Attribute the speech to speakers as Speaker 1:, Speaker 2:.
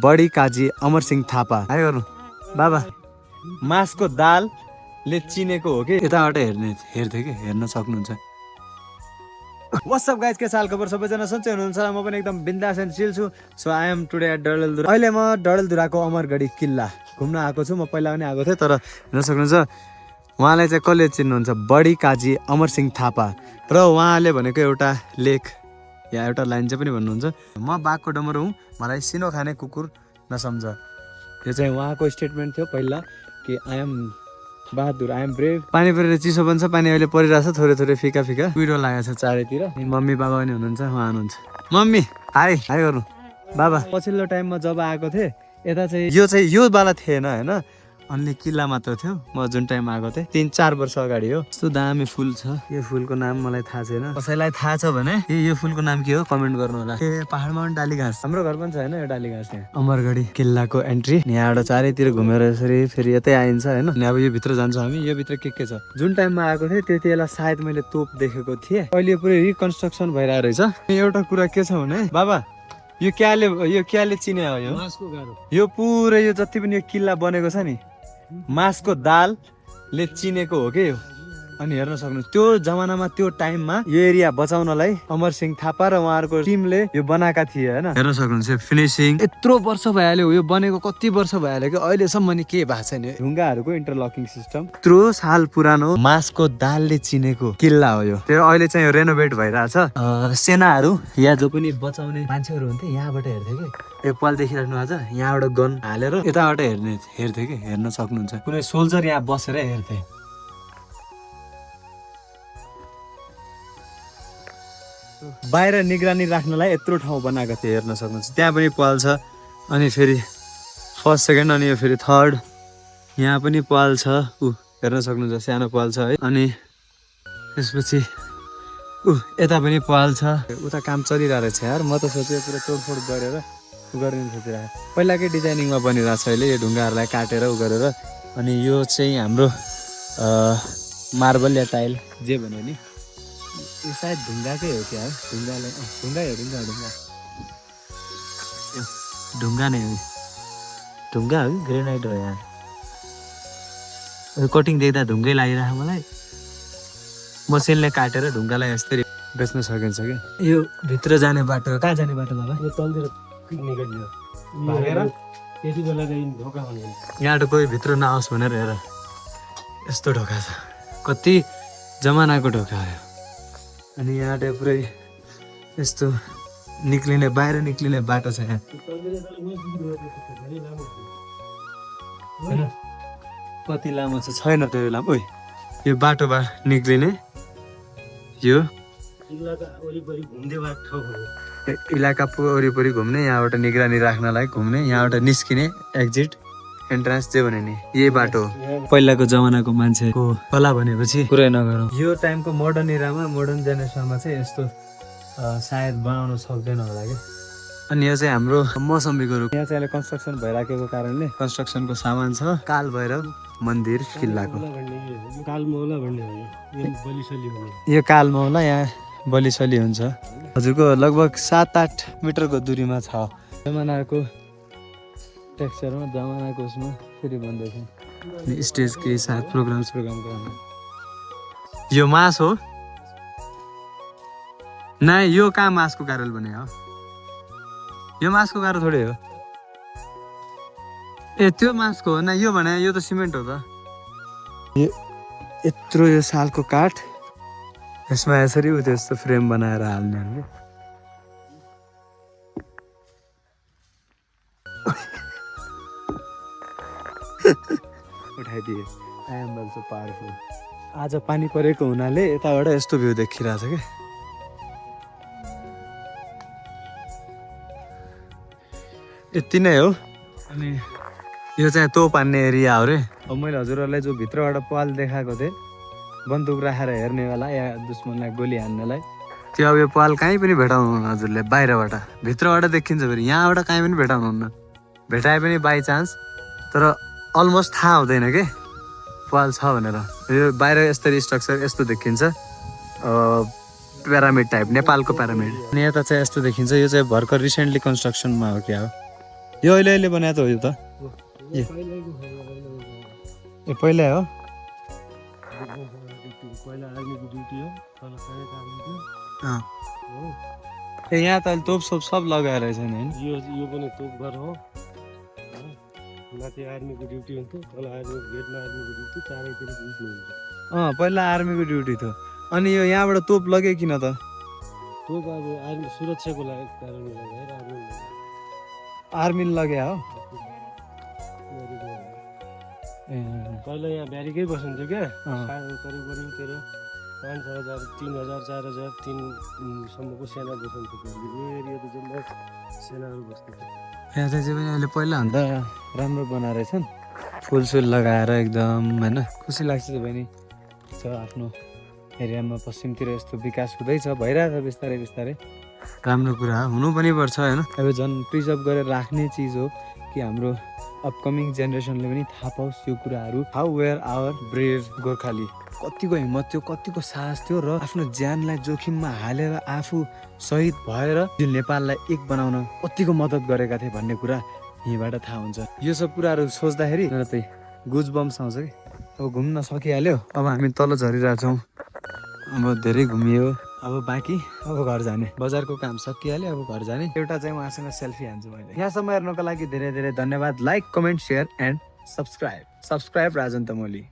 Speaker 1: Body Kaji Amarsingh Thapa high गर्नु बाबा मासको दालले चिनेको हो कि यताबाट हेर्थे कि हेर्न सक्नुहुन्छ। व्हाट्सअप गाइज के साल खबर सबैजना सन्चै हुनुहुन्छ। म पनि एकदम बिन्दास एन्ड चिल छु। So I am today at Dadeldhura. अहिले म डडेलधुराको अमरगढी किल्ला घुम्न आएको छु। म पहिला पनि आएको थिएँ तर हेर्न सक्नुहुन्छ उहाँलाई चाहिँ कसले चिन्नुहुन्छ बडी काजी अमरसिंह थापा र उहाँले भनेको एउटा लेख या एउटा लाइन चाहिँ पनि भन्नुहुन्छ म बाघको डमरू हुँ मलाई सिनो खाने कुकुर नसम्झ। यो चाहिँ उहाँको स्टेटमेन्ट थियो पहिला कि आई एम बहादुर आई एम ब्रेभ। पानी परेर चिसो बन्छ पानी अहिले परिरहेछ थोरै थोरै फिका फिका कुहिरो लागेको छ चारैतिर। मम्मी बाबा पनि हुनुहुन्छ उहाँ हुनुहुन्छ। मम्मी हाई हाई गर्नु बाबा। पछिल्लो टाइममा जब आएको थिएँ यता चाहिँ यो वाला थिएन होइन अन्ली किल्ला मात्र थियो म जुन टाइममा आएको थिएँ 3-4 वर्ष अगाडि हो। यस्तो दामी फुल छ। यो फुलको नाम मलाई थाहा छैन कसैलाई थाहा छ भने यो फुलको नाम के हो कमेन्ट गर्नु होला। ए पहाडमा पनि डाली घाँस हाम्रो घर पनि छ होइन यो डाली घाँस। यहाँ अमरगढी किल्लाको एन्ट्री यहाँबाट चारैतिर घुमेर यसरी फेरि यतै आइन्छ होइन। अनि अब यो भित्र जान्छौँ हामी। यो भित्र के छ जुन टाइममा आएको थिएँ त्यति बेला सायद मैले तोप देखेको थिएँ। अहिले पुरै रिकन्स्ट्रक्सन भइरहेको रहेछ। एउटा कुरा के छ भने बाबा यो क्याले चिने हो यो पुरै यो जति पनि यो किल्ला बनेको छ नि मासको दालले चिनेको हो कि यो। अनि हेर्न सक्नुहुन्छ त्यो जमानामा त्यो टाइममा यो एरिया बचाउनलाई अमरसिंह थापा र उहाँहरूको टिमले यो बनाएका थिए होइन। हेर्न सक्नुहुन्छ फिनिसिङ यत्रो वर्ष भइहाल्यो यो बनेको कति वर्ष भइहाल्यो कि अहिलेसम्म नि के भएको छैन। ढुङ्गाहरूको इन्टरलकिङ सिस्टम यत्रो साल पुरानो मासको दालले चिनेको किल्ला हो यो। त्यो अहिले चाहिँ रेनोभेट भइरहेछ। सेनाहरू या जो पनि बचाउने मान्छेहरू हुन्थे यहाँबाट हेर्थे कि एक पाल देखिराख्नु भएको छ यहाँबाट गन हालेर यताबाट हेर्थे कि हेर्न सक्नुहुन्छ कुनै सोल्जर यहाँ बसेर हेर्थे। बाहिर निगरानी राख्नलाई यत्रो ठाउँ बनाएको थियो हेर्न सक्नुहुन्छ। त्यहाँ पनि पाल छ अनि फेरि फर्स्ट सेकेन्ड अनि यो फेरि थर्ड यहाँ पनि पाल छ हेर्न सक्नुहुन्छ सानो पाल छ है। अनि त्यसपछि यता पनि पाल छ। उता काम चलिरहेको रहेछ यार। म त सोचेँ पुरा तोडफोड गरेर गरिदिनु सोचिरहेको। पहिलाकै डिजाइनिङमा बनिरहेको छ अहिले यो ढुङ्गाहरूलाई काटेर गरेर। अनि यो चाहिँ हाम्रो मार्बल या टाइल जे भन्यो नि यो सायद ढुङ्गाकै हो क्या ढुङ्गा ढुङ्गा नै हो ढुङ्गा हो ग्रेनाइट हो यहाँ। कटिङ देख्दा ढुङ्गै लागिरहेको मलाई। मसिनले काटेर ढुङ्गालाई यस्तरी बेच्न सकिन्छ कि। यो भित्र जाने बाटो कहाँ जाने बाटो बाबा यो तलतिर यहाँबाट कोही भित्र नआओस् भनेर हेर यस्तो ढोका छ कति जमानाको ढोका हो। अनि यहाँ पुरै यस्तो निक्लिने बाहिर निक्लिने बाटो छ यहाँ। कति लामो छ छैन त्यो लामो। यो बाटोबाट निक्लिने यो इलाका वरिपरि घुम्ने यहाँबाट निगरानी राख्नलाई घुम्ने यहाँबाट निस्किने एक्जिट एन्ट्रान्स जे भने नि यही बाटो हो। पहिलाको जमानाको मान्छेको कला भनेपछि कुरै नगरौँ। यो टाइमको मोडर्न इरामा मोडर्न जेनेरेसनमा चाहिँ यस्तो सायद बनाउन सक्दैन होला कि। अनि यो चाहिँ हाम्रो मौसम्बीको रुख। यहाँ चाहिँ अहिले कन्स्ट्रक्सन भइराखेको कारणले कन्स्ट्रक्सनको सामान छ। काल भैरव मन्दिर किल्लाको यो कालमौला यहाँ बलिसली हुन्छ। हजुरको लगभग 7-8 मिटरको दूरीमा छ। जमानाको टेक्सचरमा जमानाको उसमा फेरि बन्दैछ स्टेज केही साथ प्रोग्राम गर्न। यो मास हो न यो कहाँ मासको कारल बने हो यो मासको कार थोरै हो। ए त्यो मासको हो न यो भने यो त सिमेन्ट हो त। यत्रो यो सालको काठ यसमा यसरी त्यस्तो फ्रेम बनाएर हाल्ने हो। उठाइदिए आई एम अल्सो पावरफुल। आज पानी परेको हुनाले यताबाट यस्तो भ्यू देखिरहेछ कि। यति नै हो। अनि यो चाहिँ तोप हान्ने एरिया हो रे। अब मैले हजुरहरूलाई जो भित्रबाट पाल देखाएको थिएँ बन्दुक राखेर हेर्नेवाला या दुश्मनलाई गोली हान्नेलाई त्यो अब यो पाल कहीँ पनि भेटाउनुहुन्न हजुरले। बाहिरबाट भित्रबाट देखिन्छ फेरि यहाँबाट कहीँ पनि भेटाउनुहुन्न। भेटाए पनि बाई चान्स तर अलमोस्ट थाहा हुँदैन के पाल छ भनेर। यो बाहिर यस्तरी स्ट्रक्चर यस्तो देखिन्छ प्यारामिड टाइप नेपालको प्यारामिड। अनि यता चाहिँ यस्तो देखिन्छ यो चाहिँ भर्खर रिसेन्टली कन्स्ट्रक्सनमा हो क्या हो। यो अहिले अहिले बनाएको त हो यो त
Speaker 2: यो पहिल्यैको हो,
Speaker 1: ए पहिला हो
Speaker 2: पहिला आर्मीको ड्युटी हो, तल सैनिक आर्मी थियो
Speaker 1: अँ।
Speaker 2: हो।
Speaker 1: ए यहाँ त अहिले तोप सोप सब लगाएर रहेछ नि होइन
Speaker 2: यो पनि तोपघर हो, माथि आर्मीको ड्युटी हुन्थ्यो, तल आर्मीको गेटमा आर्मीको ड्युटी, चारैतिर ड्युटी हुन्छ।
Speaker 1: पहिला आर्मीको ड्युटी थियो अनि यो यहाँबाट तोप लग्यो किन त
Speaker 2: तोप अब आर्मी सुरक्षाको लागि कारणले लगाएर
Speaker 1: आर्मीले लग्यो हो ए
Speaker 2: पहिला यहाँ ब्यारिकै बसिन्थ्यो क्या,
Speaker 1: अँ।
Speaker 2: करिब करिब तेरो 5,000, 3,000, 4,000, 3सम्मको सेना बसिन्थ्यो त्यो एरिया त जम्मै सेनाहरू बस्थ्यो।
Speaker 1: यहाँ चाहिँ पनि अहिले पहिलाभन्दा राम्रो बनाएर रहेछन् फुलसुल लगाएर एकदम होइन खुसी लाग्छ त्यो पनि छ आफ्नो एरियामा पश्चिमतिर यस्तो विकास हुँदैछ भइरहेछ बिस्तारै बिस्तारै राम्रो कुरा हो हुनु पनि पर्छ होइन अब झन् प्रिजर्भ गरेर राख्ने चिज हो कि हाम्रो अपकमिङ जेनेरेसनले पनि थाहा पाओस् यो कुराहरू how were our brave Gorkhali कतिको हिम्मत थियो कतिको साहस थियो र आफ्नो ज्यानलाई जोखिममा हालेर आफू शहीद भएर यो नेपाललाई एक बनाउन कतिको मद्दत गरेका थिए भन्ने कुरा यहीँबाट थाहा हुन्छ यो सब कुराहरू सोच्दाखेरि मलाई चाहिँ गुज बम्स आउँछ कि अब घुम्न सकिहाल्यो अब हामी तल झरिरहेछौँ अब धेरै घुमियो अब बाँकी अब घर जाने बजारको काम सकिहाल्यो अब घर जाने एउटा चाहिँ उहाँसँग सेल्फी हान्छु मैले यहाँसम्म हेर्नको लागि धेरै धेरै धन्यवाद like comment share and subscribe Rajan Tamoli